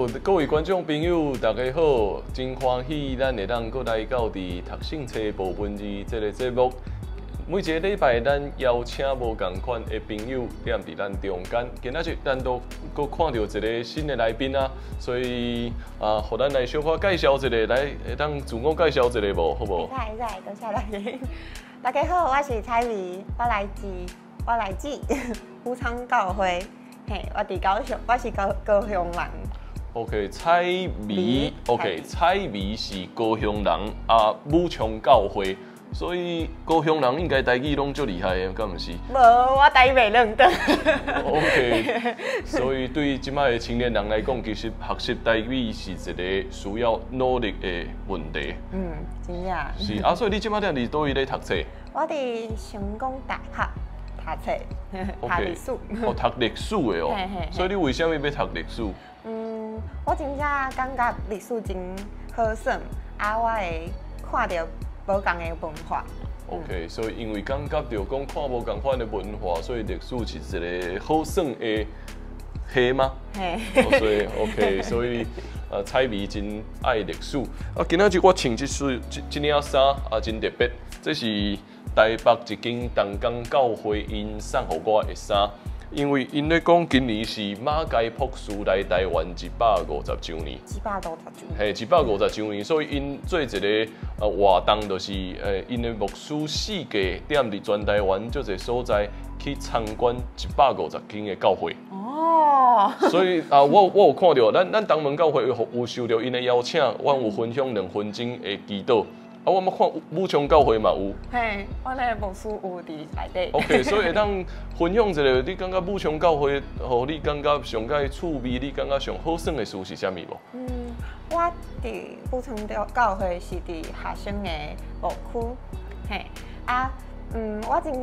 各位觀眾朋友，大家好，真歡喜咱會當閣來到佇讀聖冊無文字這个節目。每一个禮拜，咱邀請無仝款的朋友踮佇咱中間。今仔日咱都閣看著一个新的來賓啊，所以啊，予咱來小可介紹一下，來會當自我介紹一下無？好無？會使會使，多謝大家。大家好，我是彩美，我來自武昌教會，嘿，我佇高雄，我是高雄人。 OK，彩美，OK，彩美是高雄人啊，武昌教會，所以高雄人應該台語攏足厲害的，敢毋是？無，我台語袂輪轉。 OK，所以對這擺的青年人來講，其實學習台語是一个需要努力的問題。嗯，真正。是啊，所以你這擺踮佇佗位咧讀冊？我佇成功大學讀冊，讀歷史。哦，讀歷史的哦。所以你為啥物欲讀歷史？嗯，我真正感覺歷史真好耍，啊，我會看著無仝的文化。 OK，所以因為感覺著講看無仝款的文化，所以歷史是一個好耍的系嗎？嘿。所以 OK，所以彩美真愛歷史。啊，今仔日我穿這束這這領衫啊，真特別，這是台北一間同工教會𪜶送予我的衫。因為𪜶咧講，今年是馬偕博士來台灣150週年。150週年。嘿，150週年，所以𪜶做一个活動，就是𪜶的牧師四界踮佇全台灣足濟所在去參觀150間的教會。所以啊，我有看著，咱東門教會有受著𪜶的邀請，阮有分享2分鐘的祈禱。啊，我捌看武昌教會嘛有。嘿，阮的牧師有佇內底。 OK，所以會當分享一下，你感覺武昌教會，予你感覺上蓋趣味，你感覺上好耍的事是啥物無？嗯，我佇武昌教會是佇學生的牧區，嘿，啊，我真正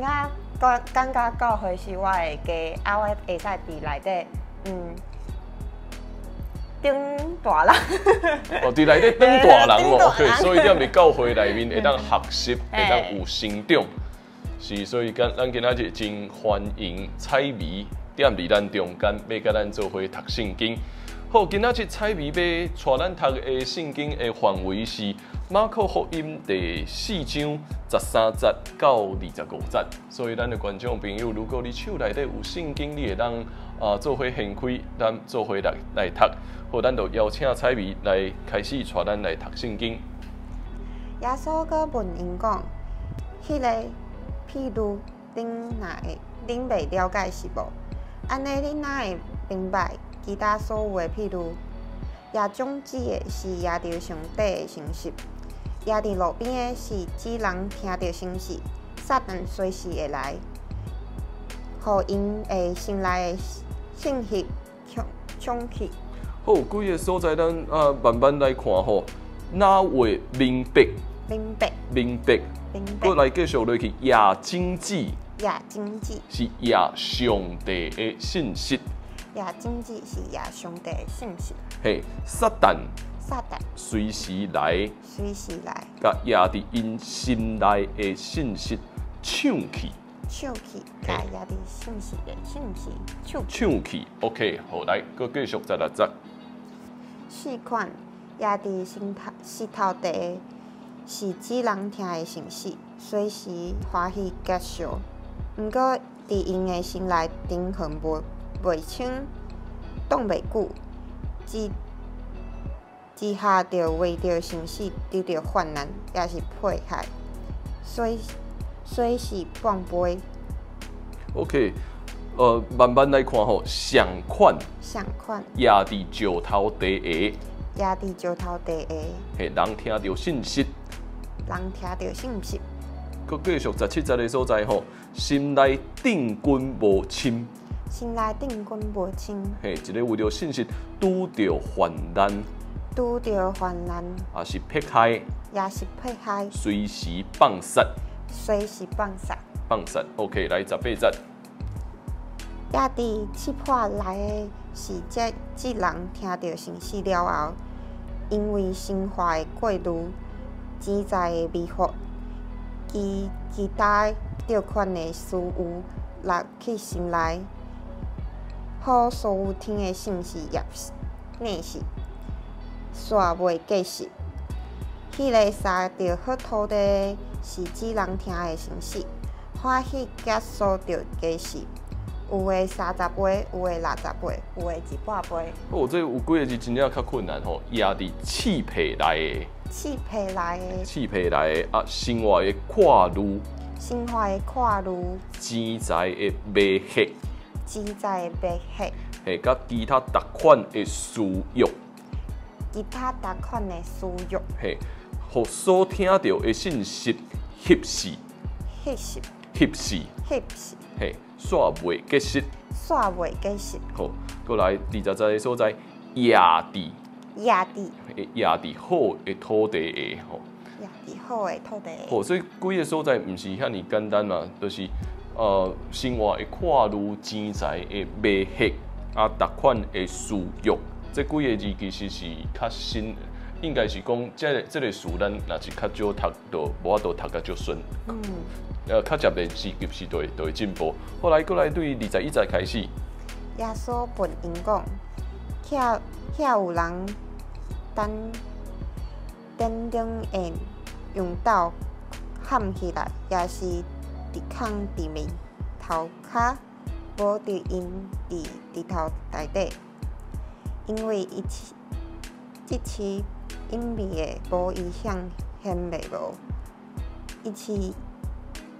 感覺教會是我的家，啊，我會使佇內底，長大人。哦，佇內底長大人哦，OK，所以踮佇教會內面會當學習，會當有成長，是，所以咱今仔日真歡迎彩美踮佇咱中間，欲佮咱做伙讀聖經。好，今仔日彩美欲帶咱讀的聖經的範圍是馬可福音第四章13節到25節，所以咱的觀眾朋友，如果你手內底有聖經，你會當啊做伙掀開，咱做伙來讀。好，咱就邀請彩美來開始帶咱來讀聖經。耶穌閣問𪜶講：彼个譬喻，恁若會恁袂了解是無？按呢，恁哪會明白其他所有的譬喻？撒種子的是耶著上帝的信息，撒佇路邊的是指人聽著信息，撒旦隨時會來，予𪜶的心內的信息搶去。好，幾个所在咱啊慢慢來看吼，若會明白？明白。明白。明白。閣來繼續落去，撒種子。撒種子。是撒上帝的信息。撒種子是撒上帝的信息。嘿，撒旦。撒旦。隨時來。隨時來。共壓佇𪜶心內的信息搶去。搶去，共壓佇信息的信息搶。搶去，OK，好，來，閣繼續16節。四款壓佇石頭地的，是指人聽的信息，隨時歡喜接受。毋過佇𪜶的心內根痕袂深，擋袂久，一下就為著信息拄著患難，抑是迫害，隨時放飛。 OK，慢慢來看吼，上款。上款。壓佇石頭地下。壓佇石頭地下。嘿，人聽著信息。人聽著信息。閣繼續17節的所在吼，心內定根無深。心內定根無深。嘿，一个為著信息拄著患難。拄著患難。也是迫害。也是迫害。隨時放殺。隨時放殺。放殺，OK，來18節。壓佇刺破內的是這指人聽著信息了後，因為生活的過慮、錢財的迷惑、其他著款的私欲落去心內，予所有聽的信息也硬死，煞袂结实。彼个撒佇好土地的，是指人聽的信息，歡喜接受著結實。有的30倍，有的60倍，有的100倍。哦，這有幾个字真正較困難吼，壓佇刺皮內的，刺皮內的，刺皮內的啊，生活的闊慮，生活的闊慮，錢財的迷惑，錢財的迷惑，嘿，佮其他逐款的私欲，其他逐款的私欲，嘿，予所聽著的信息翕死，翕死，翕死，翕死，嘿，煞袂結實，煞袂結實。好，閣來20節的所在，壓佇，壓佇，壓佇好的土地下吼，壓佇好的土地下。好，所以幾个所在毋是遐爾簡單啊，就是生活的闊慮、錢財的迷惑啊，逐款的私欲，這幾个字其實是較新，應該是講這个詞，咱若是較少讀，就無法度讀甲足順。較捷練習，其實就會進步。後來閣來對21節開始。耶穌問𪜶講：遐遐有人等點燈會用斗冚起來，抑是直囥佇面頭跤，無著囥佇日頭內底，因為伊這是隱祕的，無伊顯現袂無。一切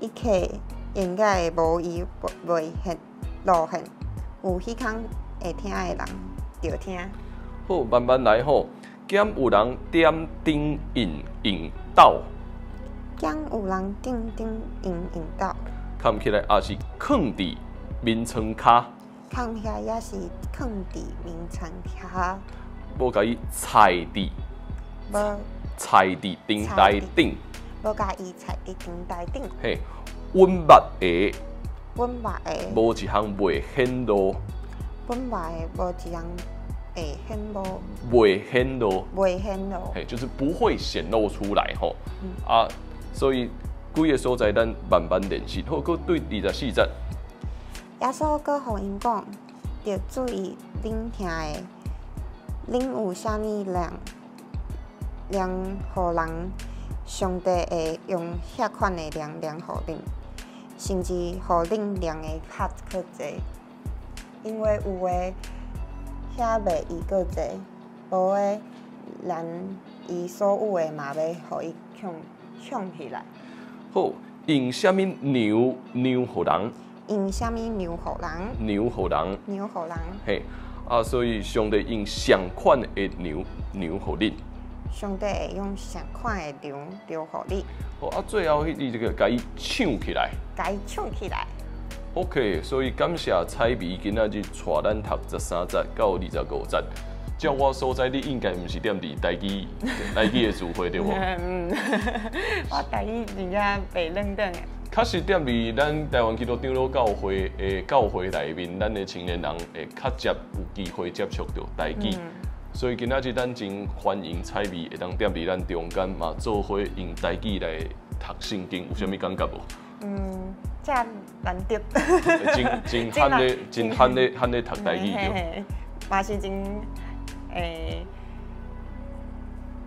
一切掩蓋的，無伊袂現露現。有耳孔會聽的人，著聽。好，慢慢來吼。敢有人點燈用用斗？敢有人點燈用用斗？崁起來抑是囥佇眠床跤？崁起來抑是囥佇眠床跤？無共伊踩佇，無踩佇燈台頂。無共伊踩佇燈台頂。嘿，阮目的，阮目的，無一項袂顯露。阮目的無一項會顯露。袂顯露。袂顯露。嘿，就是不會顯露出來吼。啊，所以幾个所在咱慢慢練習。好，閣對24節。耶穌閣予𪜶講，著注意恁聽的，恁有啥物量量予人，上帝會用遐款的量量予恁，甚至予恁量的較閣濟。因為有的遐袂伊閣濟，無的連伊所有的嘛欲予伊搶搶去來。好，用啥物量量予人？用啥物量予人？量予人。量予人。嘿，啊，所以上帝用相款的量量予恁。上帝會用相款的量量予你。好，啊，最後彼這個共伊搶起來。共伊搶起來。 OK，所以感謝彩美今仔日帶咱讀13節到25節。照我所知，你應該毋是踮佇台語台語的詞彙對無？嗯，我台語真正白冷頓的。確實踮佇咱台灣基督長老教會的教會內面，咱的青年人會較捷有機會接觸著台語。所以今仔日咱真歡迎彩美會當踮佇咱中間嘛，做伙用台語來讀聖經，有啥物感覺無？嗯，真難得。真真罕咧，真罕咧，罕咧讀台語對。嘛是真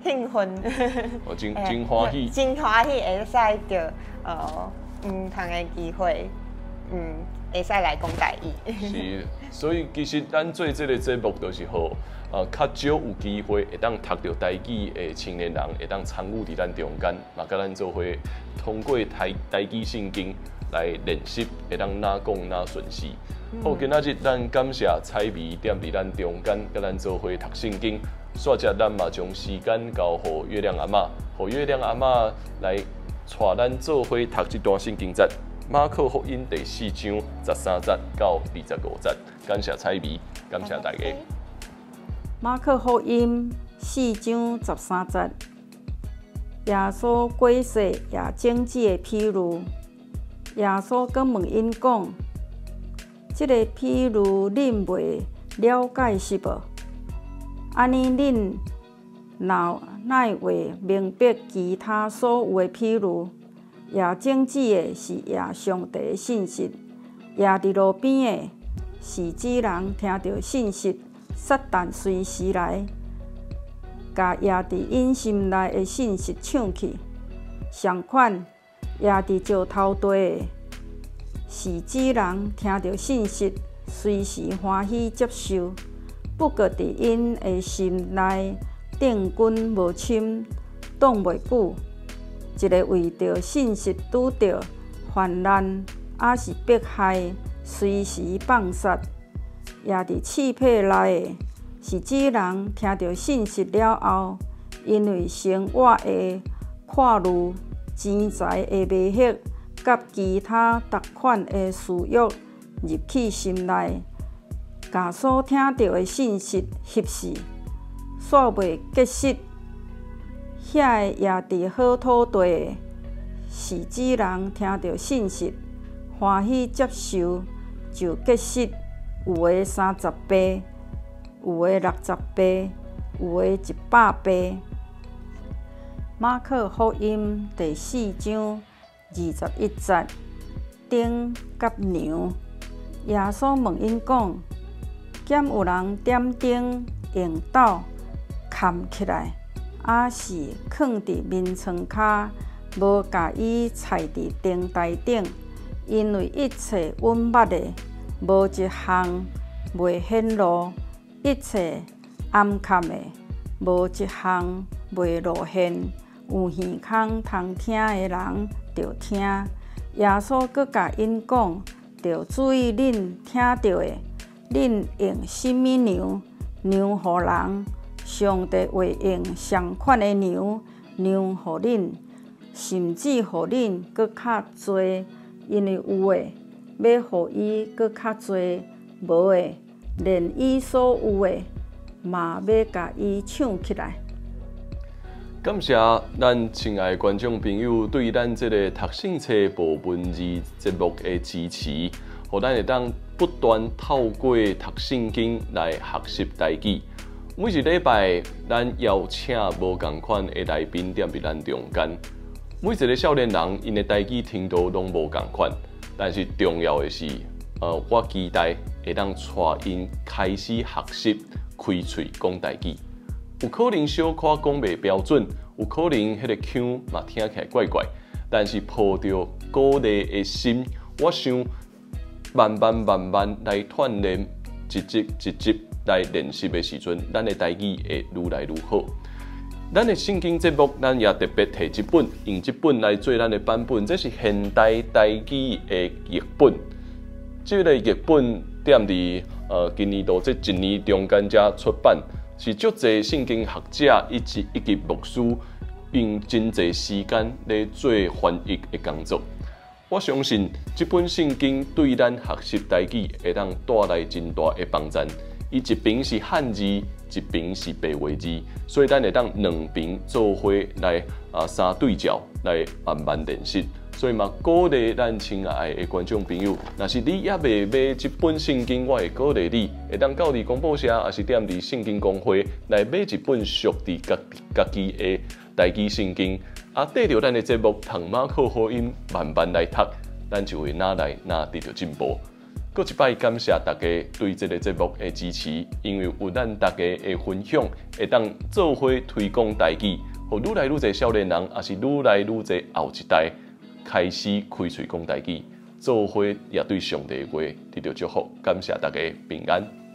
興奮。哦，真真歡喜。真歡喜會使著毋同的機會，會使來講台語。是，所以其實咱做這个節目，就是予較少有機會會當讀著台語的青年人，會當參與佇咱中間，嘛佮咱做伙通過台台語聖經來練習，會當若講若順勢。好，今仔日咱感謝彩美踮佇咱中間，佮咱做伙讀聖經。煞接咱嘛將時間交予月亮阿嬤，予月亮阿嬤來帶咱做伙讀這段聖經節。馬可福音第四章13節到25節。感謝彩美，感謝大家。馬可福音四章十三節，耶穌解釋野種子的譬喻。耶穌閣問𪜶講：這个譬喻恁袂了解是無？按呢恁若哪會明白其他所有的譬喻？野種子的是耶上帝的信息，野佇路邊的是指人聽著信息，撒旦隨時來，共掖佇𪜶心內的信實搶去。相款，掖佇石頭地的，是指人聽著信實，隨時歡喜接受。不過佇𪜶的心內定根無深，擋袂久。一个為著信實拄著患難，抑是迫害，隨時放殺。掖佇刺皮內的，是指人聽著信實了後，因為生活的掛慮、錢財的迷惑，佮其他逐款的私欲入去心內，共所聽著的信實翕死，煞袂結實。遐个掖佇好土地的，是指人聽著信實，歡喜接受，就結實，有的30倍，有的60倍，有的100倍。馬可福音第四章21節，燈佮娘。耶穌問𪜶講：敢有人點燈用斗崁起來，抑是囥佇眠床跤，無共伊踩佇燈台頂？因為一切隱密的，無一項袂顯露；一切暗崁的，無一項袂露現。有耳孔通聽的人，著聽。耶穌閣共𪜶講：著注意恁聽著的，恁用啥物量，量予人，上帝會用相款的量量予恁，甚至予恁閣較濟。因為有的，欲予伊閣較濟；無的，連伊所有的，嘛欲共伊搶去來。感謝咱親愛的觀眾朋友對咱這个讀聖冊無文字節目的支持，予咱會當不斷透過讀聖經來學習台語。每一禮拜，咱邀請無仝款的來賓踮佇咱中間。每一个少年人，𪜶的台語程度攏無仝款，但是重要的是，我期待會當帶𪜶開始學習開喙講台語。有可能小可講袂標準，有可能彼个腔嘛聽起來怪怪，但是抱著鼓勵的心，我想慢慢慢慢來鍛鍊，一集一集來練習的時陣，咱的台語會愈來愈好。咱的聖經節目，咱也特別提這本，用這本來做咱的版本，這是現代台語的譯本。這个譯本踮佇今年度這一年中間才出版，是足濟聖經學者以及牧師用真濟時間咧做翻譯的工作。我相信這本聖經對咱學習台語會當帶來真大的幫助。伊一邊是漢字，一邊是白話字，所以咱會當兩邊做伙來相對照來慢慢練習。所以嘛，鼓勵咱親愛的觀眾朋友，若是你猶未買這本聖經，我會鼓勵你，會當到佇公布社，抑是踮佇聖經公會來買一本屬佇家家己的台語聖經。綴著咱的節目《讀馬可福音》，慢慢來讀，咱就會愈來愈得著進步。閣一擺感謝大家對這个節目的支持，因為有咱大家的分享，會當做伙推廣台語，予愈來愈濟少年人，抑是愈來愈濟後一代開始開喙講台語，做伙也對上帝的話得著祝福。感謝大家平安。